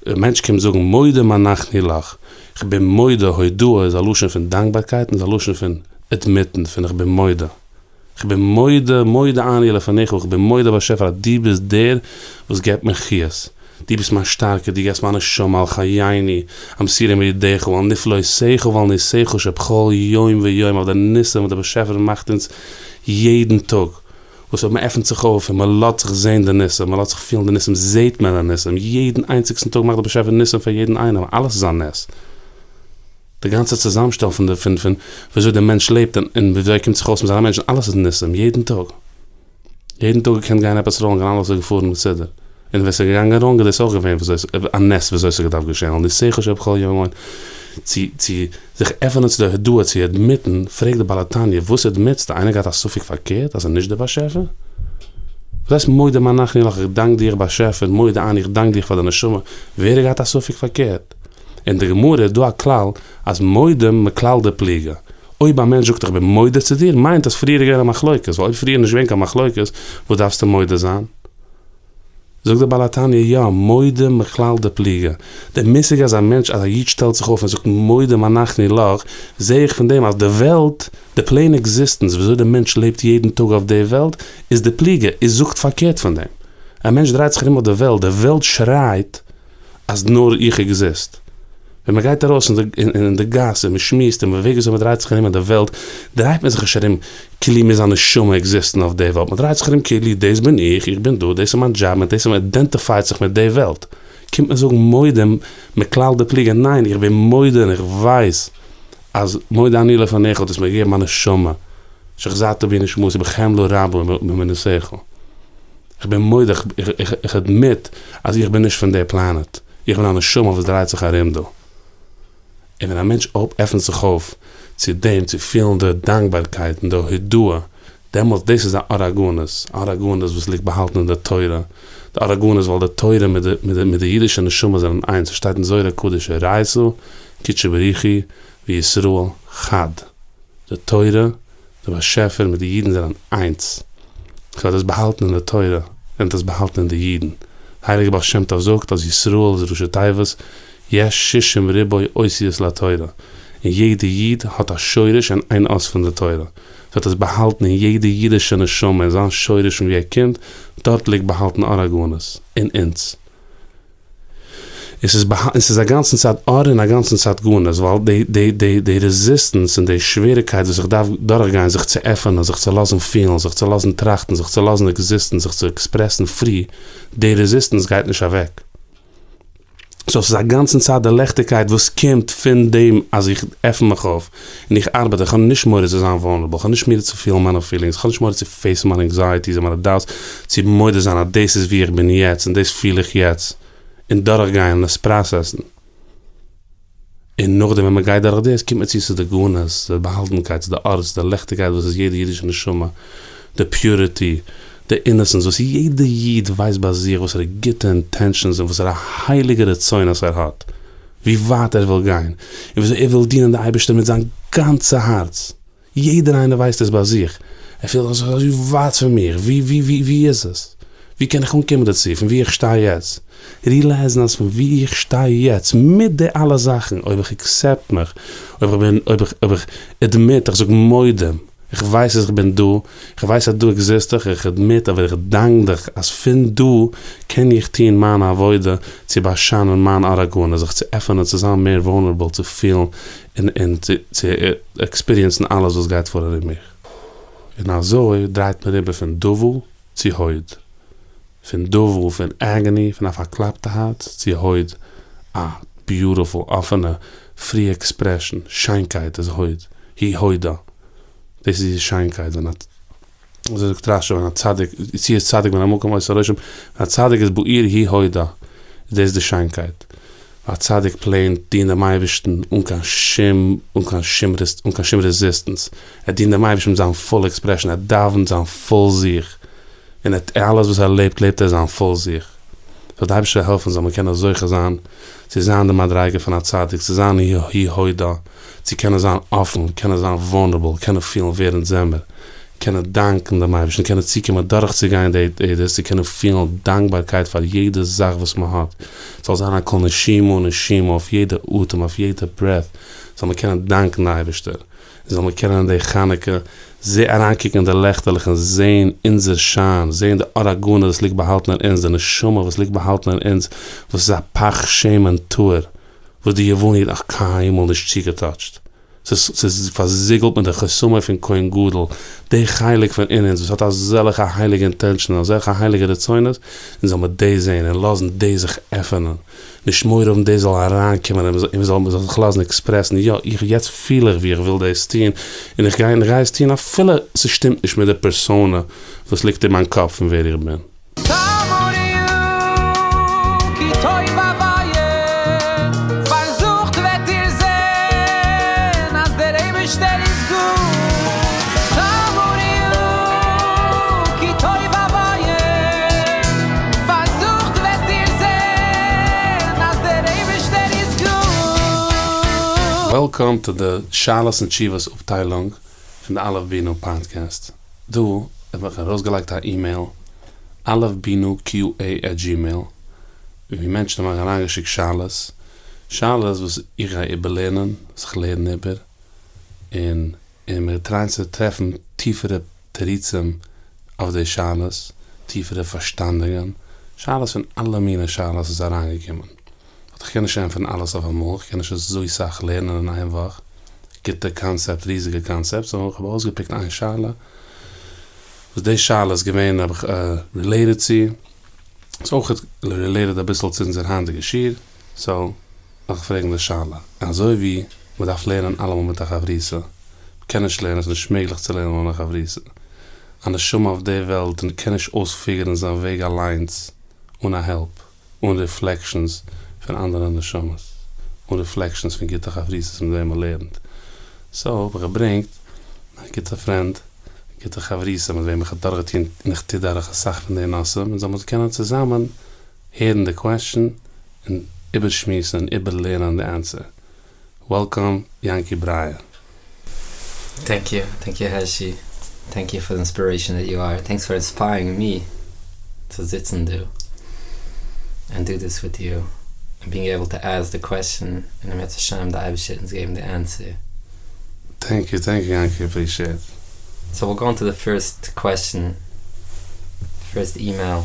א מענטש קומט זאגן מודים אנחנו לך, כ'בין מודה, הודאה איז א לשון פון דאנקבארקייט און איז א לשון פון עדמיטן, פון איך בין מודה. כ'בין מודה, מודה אני לפניך, כ'בין מודה באשעפער אז דו ביסט דער וואס געבט מיר חיות, דו ביסט מיין שטארקער, דו געבסט מיין נשמה על חיינו המסורים בידיך ועל נפלאותיך ועל ניסיך שבכל יום ויום, אויף די ניסים וואס דער באשעפער מאכט אונז יעדן טאג, וואס אויב מ'עפנט זיך אויף און מ'לאזט זיך זען די ניסים, מ'לאזט זיך פילן די ניסים, זעט מען די ניסים, יעדן איינציגסטן טאג מאכט דער באשעפער ניסים פאר יעדן איינעם, אלעס איז א נס. די גאנצע צוזאמשטעל פון די פון פון וויאזוי די מענטש לעבט און און וויאזוי ער קומט זיך אויס מיט זיינע מענטשן אלעס איז ניסים יעדן טאג יעדן טאג געקענט גיין עפעס ראנג און אלעס איז געפארן מסודר און ווען ס'איז געגאנגען ראנג איז דאס אויך געווען וויאזוי א נס וויאזוי ס'האט געדארפט געשען על ניסיך שבכל יום צו צו זיך עפענען צו די הודאה צו עדמיטן פרעגט די בעל התניא וואס עדמיטסטו איינער געהאט א ספק פארקערט אז ער נישט דער באשעפער? וואס הייסט מודים אנחנו לך איך דאנק דיך באשעפער מודה אני איך דאנק דיך פאר די נשמה ווער האט געהאט א ספק פארקערט? אין די גמרא איז דא א כלל אז מודים מכלל דפליגי, אויב א מענטש זאגט איך בין מודה צו דיר מיינט אז פריער איז געווען א מחלוקת, ווייל אויב פריער איז נישט געווען קיין מחלוקת וואס דארפסטו מודה זיין? זאגט דער בעל התניא יא, מודים מכלל דפליגי, די מושג אז א מענטש אז א איד שטעלט זיך אויף און זאגט מודים אנחנו לך, זעה איך פון דעם אז די וועלט, די פלעין עקזיסטענס וויאזוי די מענטש לעבט יעדן טאג אויף די וועלט, איז דפליגי, איז זאגט פארקערט פון דעם. א מענטש דרייט זיך ארום אויף די וועלט, די וועלט שרייט אז נאר איך עקזיסט. ווען מען גייט ארויס אין די גאס און מען שמועסט און מען וועג וויאזוי מען דרייט זיך ארום אין די וועלט, דרייט מען זיך נישט ארום כאילו מ'איז א נשמה עקזיסטן אויף די וועלט, מען דרייט זיך ארום כאילו דאס בין איך, איך בין דא, דאס איז מיין דזשאב, מיט דאס מען אידענטיפייט זיך מיט די וועלט. קומט מען זאגן מודים מכלל דפליגי, ניין איך בין מודה און איך ווייס אז מודה אני לפניך דו האסט מיר געגעבן א נשמה, שהחזרת בי נשמתי בחמלה רבה אומנותך. איך בין מודה, איך עדמיט אז איך בין נישט פון די פלאנעט, איך בין א נשמה וואס דרייט זיך ארום דא. און ווען א מענטש עפנט זיך אויף צו דעם, צו פילן די דאנקבארקייט און די הודאה, דעמאלטס, דאס איז א אור הגנוז, א אור הגנוז וואס ליגט באהאלטן אין די תורה, די אור הגנוז ווייל די תורה מיט די מיט די אידישע נשמה זענען איינס, עס שטייט אין זוהר הקדוש אורייתא קודשא בריך הוא וישראל חד, די תורה דער באשעפער מיט די אידן זענען איינס. ס'האט עס באהאלטן אין די תורה, און האט עס באהאלטן אין די אידן. דער הייליגער בעל שם טוב זאגט אז ישראל איז ראשי תיבות יש שישים ריבוא אותיות לתורה, און יעדע איד האט א שורש אין איין אות פון די תורה. ס'האט עס באהאלטן אין יעדע אידישע נשמה אין זיין שורש פון ווי ער קומט, דארט ליגט באהאלטן אור הגנוז, אין אונז. און ס'איז און ס'איז א גאנצן צייט אור און א גאנצן צייט גנוז, ווייל די די די די רעזיסטענס און די שוועריקייט וואס איך דארף דורכגיין זיך צו עפענען, זיך צו לאזן פילן, זיך צו לאזן טראכטן, זיך צו לאזן עקזיסטן, זיך צו עקספרעסן פרי, די רעזיסטענס גייט נישט אוועק. סאו ס'איז א גאנצן צייט די לעכטיגקייט וואס קומט פון דעם אז איך עפן מיך אויף און איך ארבעט, איך האב נישט מורא צו זיין וואלנערבל, איך האב נישט מורא צו פילן מיינע פילינגס, איך האב נישט מורא צו פעיסן מיינע ענקזייעטיס און מיינע דאוטס, צו מודה זיין אז דאס איז ווי איך בין יעצט און דאס פיל איך יעצט, און דורכגיין און עס פראסעסן. און נאכדעם ווען מען גייט דורך דאס קומט מען צו צו די גנוז, די באהאלטנקייט, צו די אור, די לעכטיגקייט וואס איז יעדע אידישע נשמה, די פיוריטי, די אינעסענס וואס יעדע איד ווייסט ביי זיך וואסערע גוטע אינטענשאנס און וואסערע הייליגע רצונות ער האט, ווי ווייט ער וויל גיין, און וויאזוי ער וויל דינען די אייבערשטער מיט זיין גאנצע הארץ. יעדער איינער ווייסט עס ביי זיך, ער פילט אז עס איז אזוי ווייט פון מיר, ווי ווי ווי ווי איז עס? ווי קען איך אנקומען דערצו פון ווי איך שטיי יעצט? רילייזן אז פון ווי איך שטיי יעצט מיט די אלע זאכן, אויב איך עקסעפט מיך, אויב איך בין, אויב איך, אויב איך עדמיט, איך זאג מודים, איך ווייס אז איך בין דא, איך ווייס אז דא עקזיסט איך, איך עדמיט אבער איך דאנק דיך אז פון דא קען איך טון מיין עבודה צו באשיינען מיין אור הגנוז, זיך צו עפענען, צו זיין מער וואלנערבעל, צו פילן און און צו עקספיריענסן אלעס וואס גייט פאר ארום מיך. און אזוי דרייט מען איבער פון דוה צו הוד. פון דוה, פון עגאני, פון א פארקלאפטע הארץ, צו הוד, א ביוטיפול אפענע פרי עקספרעשן, שיינקייט איז הוד, הוא הודה, דאס איז די שיינקייט ווען א, אזוי זאגט רשי ווען א צדיק, יציאת צדיק מן המקום עושה רושם, ווען א צדיק איז בעיר הוא הודה, איז דאס די שיינקייט, א צדיק פלעין דינט דעם אייבערשטן אן קיין שום אן קיין שום אן קיין שום רעזיסטענס, ער דינט דעם אייבערשטן מיט זיין פול עקספרעשן, ער דאווענט זיין פול זיך, און ער אלעס וואס ער לעבט לעבט ער זיין פול זיך. זאל די אייבערשטער העלפן זאל מען קענען זוכה זיין צו זיין די מדריגה פון א צדיק, צו זיין הוא הודה, צו קענען זיין אפן, קענען זיין וואלנערבל, קענען פילן ווער אונז זעמער, קענען דאנקען דעם אייבערשטן, קענען צוקומען דורכצוגיין די דאס, צו קענען פילן דאנקבארקייט פאר יעדע זאך וואס מען האט, ס'זאל זיין על כל נשימה ונשימה, אויף יעדע אטעם, אויף יעדע ברעט, זאל מען קענען דאנקען די אייבערשטער, און זאל מען קענען אין די חנוכה זע אריינקוקן אין די לעכטעלעך און זען אונזער שיין, זען די אור הגנוז וואס ליגט באהאלטן אין אונז, די נשמה וואס ליגט באהאלטן אין אונז, וואס איז א פך שמן טהור, וואס די יווני האט נאך קיינמאל נישט צוגעטאטשט. ס'איז פארזיגלט מיט די חותמו פון כהן גדול, די חלק פון אין אונז וואס האט אזעלכע הייליגע אינטענשאן, אזעלכע הייליגע רצונות, אונז זאל מיר דאס זען און לאזן דאס זיך עפענען, נישט מורא האבן דאס זאל אריינקומען און מ'זאל מ'זאל זיך לאזן עקספרעסן, יא, איך יעצט פיל איך ווי איך וויל דאס טון, און איך גיי און איך גיי עס טון אפילו ס'שטימט נישט מיט די פערסאנע וואס ליגט אין מיין קאפ פון ווער איך בין.
טעמו וראו כי טוב הוויה, פארזוכט וועט איר זען אז דער אייבערשטער איז גוט. טעמו וראו כי טוב הוויה, פארזוכט וועט איר זען אז דער אייבערשטער איז גוט.
וועלקאם טו די שאלות און תשובות אפטיילונג פון די אלף בינו פאדקעסט. דא האב איך ארויסגעלייגט א אימעיל אלף בינו קיו עי עט דזשימעיל ווי מענטשן האבן אריינגעשיקט שאלות, שאלות וואס איך גיי איבערלערנען, וואס איך לערן איבער, און און מיר טרייען צו טרעפן טיפערע תירוצים אויף די שאלות, טיפערע פארשטאנדונגען, שאלות פון אלע מיני שאלות איז אריינגעקומען. באט איך קען נישט ענטפערן אלעס אויף אמאל, איך קען נישט אזוי סאך לערנען אין איין וואך, גוטע קאנסעפט, ריזיגע קאנסעפט, סאו איך האב אויסגעפיקט איין שאלה, וואס די שאלה איז געווען האב איך רילעיטעד צו, ס'איז אויך רילעיטעד אביסל צו אונזער היינטיגע שיעור, סאו וועל איך פרעגן די שאלה, אזוי ווי מ'דארף לערנען אלעמאל מיט א חברותא, מ'קען נישט לערנען, ס'איז נישט מעגליך צו לערנען אן א חברותא, א נשמה אויף די וועלט קען נישט אויספיגערן זיין וועג אליינס אן א העלפ. אן ריפלעקשאנס פון אנדערע נשמות, אן ריפלעקשאנס פון גוטע חברותות מיט וועם מען לערנט. סאו האב איך געברענגט מיין גוטע פרענד, גוטע חברותא מיט וועם איך האב דורכגעטון און איך טו דורך אסאך פון די נושאים, און זאל מען קענען צוזאמען הערן די קוועסטשן און איבערשמועסן און איבערלערנען די ענסער. וועלקאם יענקי ברייער.
טענק יו, טענק יו הערשי, טענק יו פאר די אינספירעישאן דעט יו אר, טענקס פאר אינספיירינג מי צו זיצן דא ענד דו דיס וויט יו, ענד בינג עיבל טו עסק די קוועסטשען און אם ירצה השם די אייבערשטער וועט אונז געבן די ענסער.
טענק יו, טענק יו יענקי, אפרישיעט.
סאו וויל גאו אן טו די פירסט קוועסטשען, פירסט אימעיל.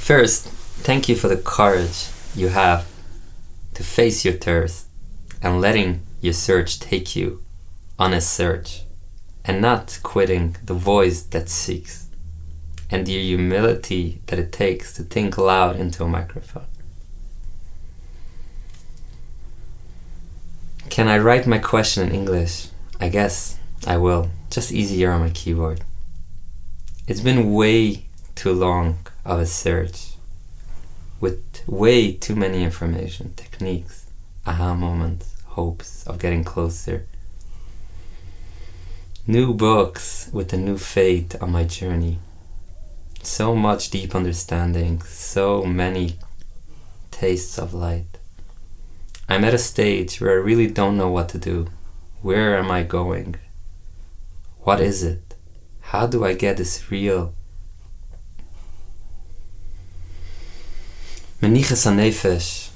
פירסט, טענק יו פאר די קארעדזש יו העוו טו פעיס יור טערסט ענד לעטינג יור סערטש טעיק יו אן א סערטש ענד נאט קוויטינג די וואויס דעט סיקס ענד די יומיליטי דעט איט טעיקס טו טינק לאוד אינטו א מייקראפאן. Can I write my question in English? I guess I will. Just easier on my keyboard. It's been way too long of a search with way too many information, techniques, aha moments, hopes of getting closer. New books with a new fate on my journey. So much deep understanding, so many tastes of light. I'm at a stage where I really don't know what to do. Where am I going? What is it? How do I get this real מנוחת הנפש,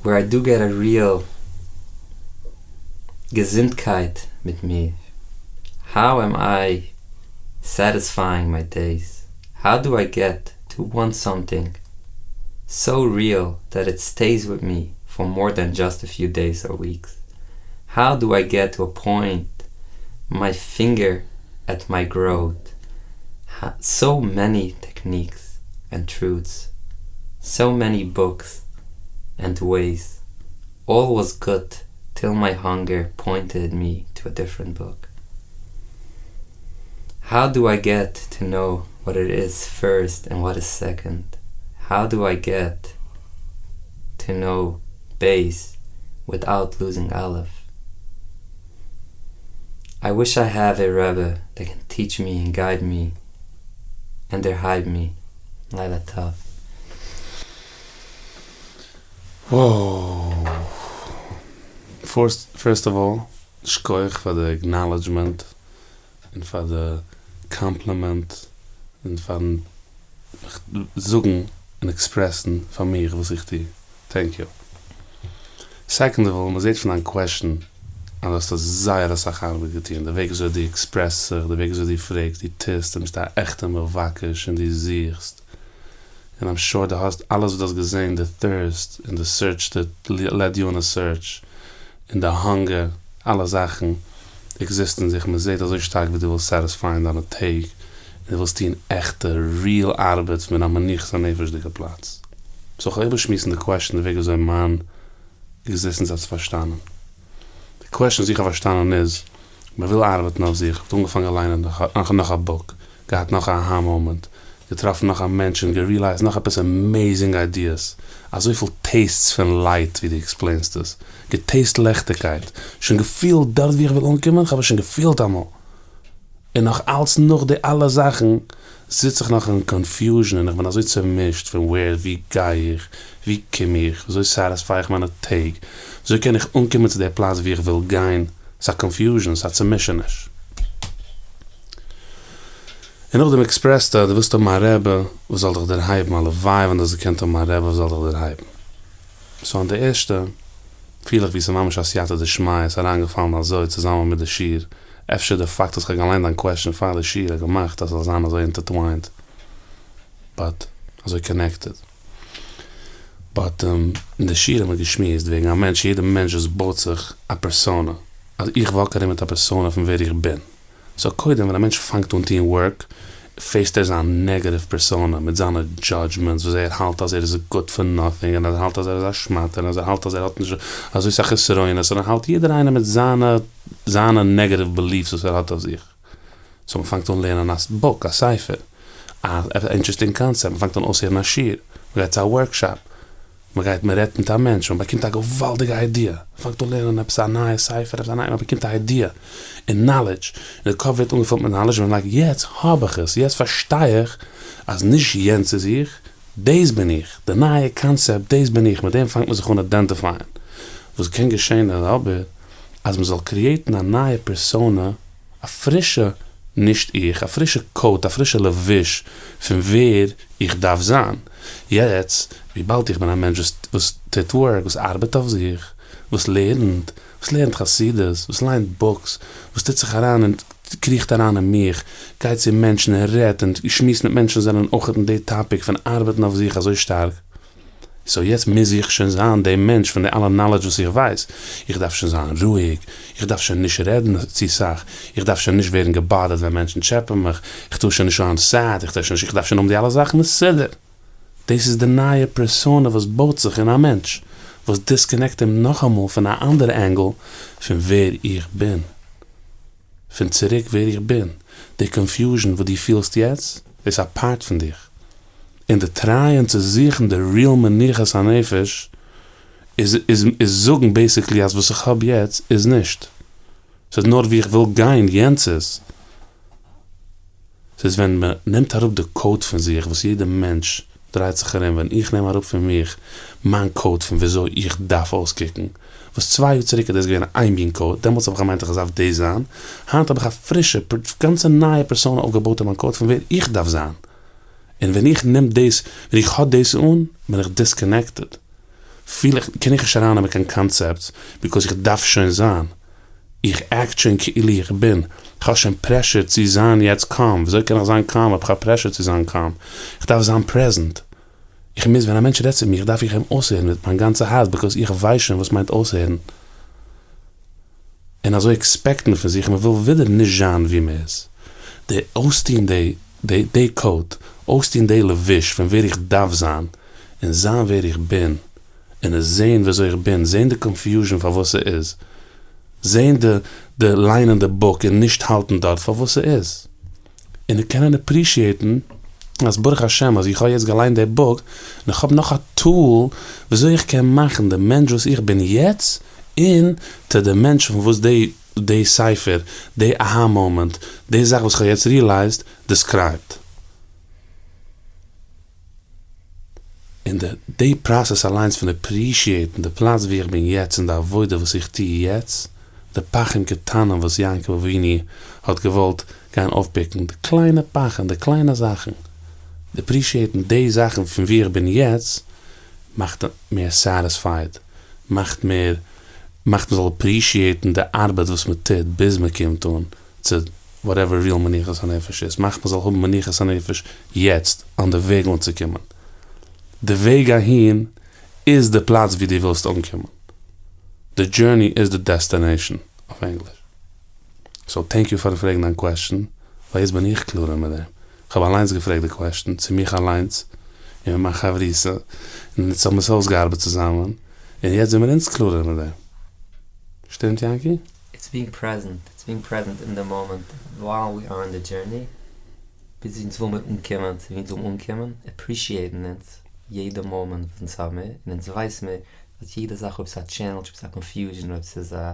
where I do get a real געזונטקייט מיט מיר? How am I satisfying my days? How do I get to want something so real that it stays with me for more than just a few days or weeks? How do I get to a point my finger at my growth? So many techniques and truths, so many books and ways. All was good till my hunger pointed me to a different book. How do I get to know what it is first and what is second? How do I get to know beis without losing aleph? I wish I have a Rebbe that can teach me and guide me and דערהייב me. לילה טוב.
Whoa. First, first of all, שכוח פאר די acknowledgement און פאר די compliment און פארן זאגן און express ן פאר מיר וואס איך טו. Thank you. Second of all, מען זעט פון דיין question אז דו האסט זייער אסאך ארבעט געטון. די וועג וויאזוי דו express סט זיך, די וועג וויאזוי דו פרעגסט, דו טוסט, דו ביסט א עכטע מבקש און דו זוכסט. And I'm sure דו האסט אלעס וואס דו האסט געזען, the thirst and the search that led you on a search, and the hunger, אלע זאכן exist ן זיך. מען זעט אזוי שטארק ווי דו ווילסט satisfy ען דיינע טעג, און דו ווילסט טון עכטע, real ארבעט מיט א מנוחת הנפש'דיגע פלאץ. So איך וועל איבערשמועסן די question, די וועג וויאזוי מיין existence האט עס פארשטאנען. די question וואס איך האב פארשטאנען איז, מען וויל ארבעטן אויף זיך, האט אנגעפאנגען ליינען נאך א book, געהאט נאך א aha moment, געטראפן נאך א מענטש און גע realize ט נאך עפעס amazing ideas, אזויפיל tastes פון light ווי דו explain סט עס, גע taste ליכטיגקייט, שוין געפילט דארט ווי איך וויל אנקומען, איך האב עס שוין געפילט אמאל. און נאך אלץ נאך די אלע זאכן זיץ איך נאך אין confusion און איך בין אזוי צעמישט פון where, ווי גיי איך, ווי קום איך, וויאזוי satisfy איך מיינע טעג, וויאזוי קען איך אנקומען צו דער פלאץ ווי איך וויל גיין, ס'איז א confusion, ס'איז א צעמישעניש. און נאכדעם express סטו, דו ווילסט האבן א רבי וואס זאל דיך דערהייבן, הלוואי ווען דו האסט געקענט האבן א רבי וואס זאל דיך דערהייבן. So אן די ערשטע פיל איך ווי ס'איז ממש א סייעתא דשמיא, ס'איז אריינגעפאלן אזוי צוזאמען מיט די שיעור, אפשר די פאקט אז כ'האב געליינט דיין question פאר די שיעור האט געמאכט אז ס'זאל זיין אזוי intertwined, but אזוי connected. But אין די שיעור האבן מיר געשמועסט וועגן א מענטש, יעדע מענטש וואס בויט זיך א persona, אז איך walk ארום מיט א persona פון ווער איך בין. So קודם ווען א מענטש פאנגט אן טון work, face ט ער זיין negative persona מיט זיינע judgments וואס ער האלט אז ער איז good for nothing און ער האלט אז ער איז א שמאטע און אז ער האלט אז ער האט נישט אזוי סאך חסרונות און ער האלט יעדער איינער מיט זיינע זיינע negative beliefs וואס ער האט אויף זיך. So מען פאנגט אן לערנען א book, א ספר, א interesting concept, מען פאנגט אן אויסהערן א שיעור, מען גייט צו א workshop, מען גייט מען רעדט מיט א מענטש, מען באקומט א געוואלדיגע idea, מען פאנגט אן לערנען עפעס א נייע ספר, עפעס א נייע, מען באקומט א idea און knowledge, און די קאפ ווערט אנגעפילט מיט knowledge, און מען like יעצט האב איך עס, יעצט פארשטיי איך אז נישט יענץ איז איך, דאס בין איך, די נייע קאנצעפט, דאס בין איך, מיט דעם פאנגט מען זיך אן identify ען. וואס קען געשען איז אבער, אז מען זאל create ן א נייע persona, א פרישע נישט איך, א פרישע coat, א פרישע לבוש פון ווער איך דארף זיין. יעצט, וויבאלד איך בין א מענטש וואס וואס טוט work, וואס ארבעט אויף זיך, וואס לערנט, וואס לערנט חסידות, וואס ליינט books, וואס טוט זיך אריין און קריכט אריין אין מיך, גייט צו מענטשן און רעדט און שמועסט מיט מענטשן וואס זענען אויך אין די topic פון ארבעטן אויף זיך אזוי שטארק. So יעצט מוז איך שוין זיין דער מענטש פון די אלע knowledge וואס איך ווייס. איך דארף שוין זיין רואיג, איך דארף שוין נישט רעדן צו סאך, איך דארף שוין נישט ווערן גע bother ט ווען מענטשן טשעפען מיך, איך טאר שוין נישט זיין sad, איך דארף שוין נישט, איך דארף שוין האבן די אלע זאכן מסודר. דאס איז די נייע persona וואס בויט זיך אין א מענטש. וואס disconnect אים נאכאמאל פון א אנדערע angle פון ווער איך בין. פון צוריק ווער איך בין. די confusion וואס דו פילסט יעצט איז א part פון דיך. און די טרייען צו זוכן די real מנוחת הנפש איז איז איז זאגן basically אז וואס איך האב יעצט איז נישט. ס'איז נאר ווי איך וויל גיין, יענץ איז. ס'איז ווען מ'נעמט אראפ די coat פון זיך וואס יעדע מענטש דרייט זיך ארום, ווען איך נעם אראפ פון מיך מיין coat פון וויאזוי איך דארף אויסקוקן, וואס צוויי יאר צוריק איז דאס געווען איין מין coat, דעמאלטס האב איך געמיינט איך דארף דאס זיין, היינט האב איך א פרישע, גאנצע נייע פערסאנע אויפגעבויט אין מיין coat פון ווער איך דארף זיין, און ווען איך נעם דאס, ווען איך האב דאס אן, בין איך disconnected, פיל איך, קען איך נישט ארייננעמען קיין concepts, because איך דארף שוין זיין. איך act שוין כאילו איך בין, כ'האב שוין pressure צו זיין יעצט calm, וויאזוי קען איך זיין calm אויב כ'האב pressure צו זיין calm? איך דארף זיין present, איך מוז, ווען א מענטש רעדט צו מיך דארף איך אים אויסהערן מיט מיין גאנצע הארץ because איך ווייס שוין וואס מיינט אויסהערן, און אזוי expect מען פון זיך און מען וויל ווידער נישט זיין ווי מען איז, די אויסטוהן די די די coat, אויסטוהן די לבוש פון ווער איך דארף זיין, און זיין ווער איך בין. און עס זעהן וויאזוי איך בין, זעהן די confusion פארוואס ס'איז, זעהן די די ליינען די book און נישט האלטן דארט פארוואס ס'איז, און קענען appreciate ן אז ברוך השם אז איך האב יעצט געליינט די book און איך האב נאך א tool וויאזוי איך קען מאכן די מענטש וואס איך בין יעצט into די מענטש פון וואס די די ספר, די aha moment, די זאך וואס איך האב יעצט realized, described. און די די process אליינס פון appreciate ן די פלאץ ווי איך בין יעצט און די עבודה וואס איך טוה יעצט, די פכים קטנים וואס יעקב אבינו האט געוואלט גיין אויפ pick ן, די קליינע פכים, די קליינע זאכן, די appreciate ן די זאכן פון ווי איך בין יעצט, מאכט מער satisfied, מאכט מער, מאכט מ'זאל appreciate ן די ארבעט וואס מ'טוט ביז מ'קומט אן צו whatever real מנוחת הנפש איז, מאכט מ'זאל האבן מנוחת הנפש יעצט אן די וועג אנצוקומען. די וועג אהין איז די פלאץ ווי דו ווילסט אנקומען. די journey איז די destination אויף ענגליש. so thank you פארן פרעגן דיין question, ווייל יעצט בין איך קלארער מיט דעם. כ'האב אליינס געפרעגט די question צו מיך אליינס און מיט מיין חברותא, און יעצט האבן מיר עס אויסגעארבעט צוזאמען, און יעצט זעמיר אונז קלארער מיט דעם. שטימט יענקי?
It's being present, it's being present in the moment while we are on the journey, ביז אונז וויל מיר אנקומען צו ווי אונז ווילן אנקומען, appreciate ן אונז יעדע moment וואס אונז האבן מיר, און אונז ווייס מיר אז יעדע זאך אויב ס'איז א challenge, אויב ס'איז א confusion, אויב ס'איז א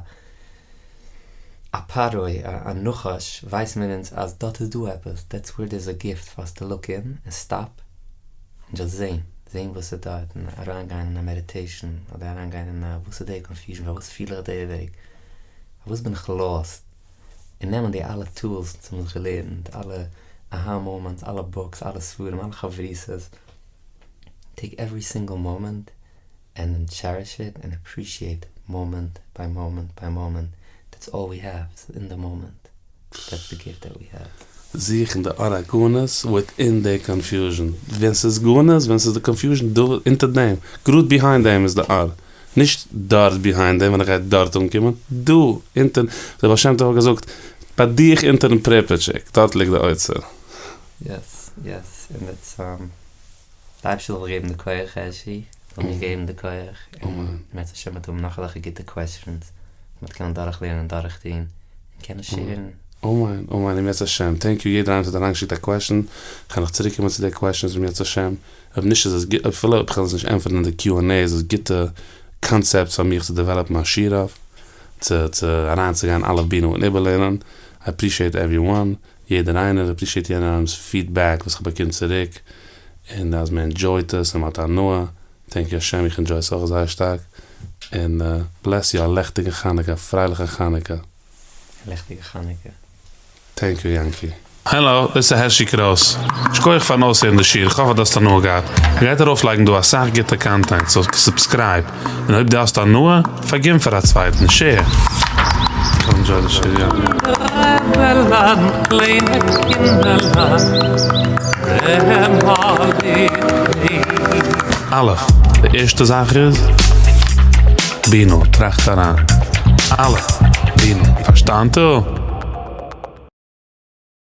א פרעה, א נחש, ווייס מיר אונז אז דארט איז דא עפעס, that's where there's a gift for us to look in און stop און just זעהן, זעהן וואס איז דארט, און אריינגיין אין א meditation, אדער אריינגיין אין א וואס איז די confusion, פארוואס פיל איך די וועג, פארוואס בין איך lost, און נעמען די אלע tools וואס מ'האט זיך געלערנט, אלע aha moments, אלע books, אלע ספרים, אלע חברותות, take every single moment and cherish it and appreciate moment by moment by moment, that's all we have, ס'איז אין די moment, that's the gift that we have.
זוכן די אור הגנוז within די confusion, ווען ס'איז גנוז, ווען ס'איז די confusion דא אונטער דעם, גראד behind דעם איז די אור, נישט דארט behind דעם ווען איך גיי דארט אנקומען, דא אונטער, דער בעל שם טוב האט געזאגט, ביי דיך אונטערן פריפעטשיק, דארט ליגט די אוצר.
Yes, yes, און it's די אייבערשטער זאל געבן די כח הערשי, זאל מיר געבן די כח, און אם ירצה השם מ'וועט האבן נאך אזעלכע גוטע questions, מ'וועט קענען דורכלערנען און דורכטון, און קענען share ן.
אמן אמן אם ירצה השם, thank you יעדער איינער וואס האט אריינגעשיקט א question, כ'וועל נאך צוריק קומען צו די questions אם ירצה השם, אויב נישט איז עס גוט, אפילו אויב כ'וועל עס נישט ענטפערן אין די Q and A איז עס גוטע concepts פאר מיך צו develop ן א שיעור אויף, צו צו אריינצוגיין אלף בינה און איבערלערנען, I appreciate everyone, יעדער איינער, appreciate יעדער איינעמ'ס feedback וואס כ'באקום צוריק, און אז מען enjoy ט עס און מ'האט הנאה, thank you השם איך enjoy עס אויך זייער שטארק, און bless you א לעכטיגע חנוכה, א פרייליכע חנוכה.
לעכטיגע חנוכה.
Thank you יענקי. העלא, דאס איז הערשי קרויס. שכוח פארן אויסהערן די שיעור, כ'האף אז דו האסט הנאה געהאט. מ'גייט ארויפלייגן דא אסאך גוטע content, so subscribe, און אויב דו האסט הנאה, פארגין פאר א צווייטן, share. א', די ערשטע זאך איז, בינו, טראכט אריין. א', בינו, פארשטאנטו?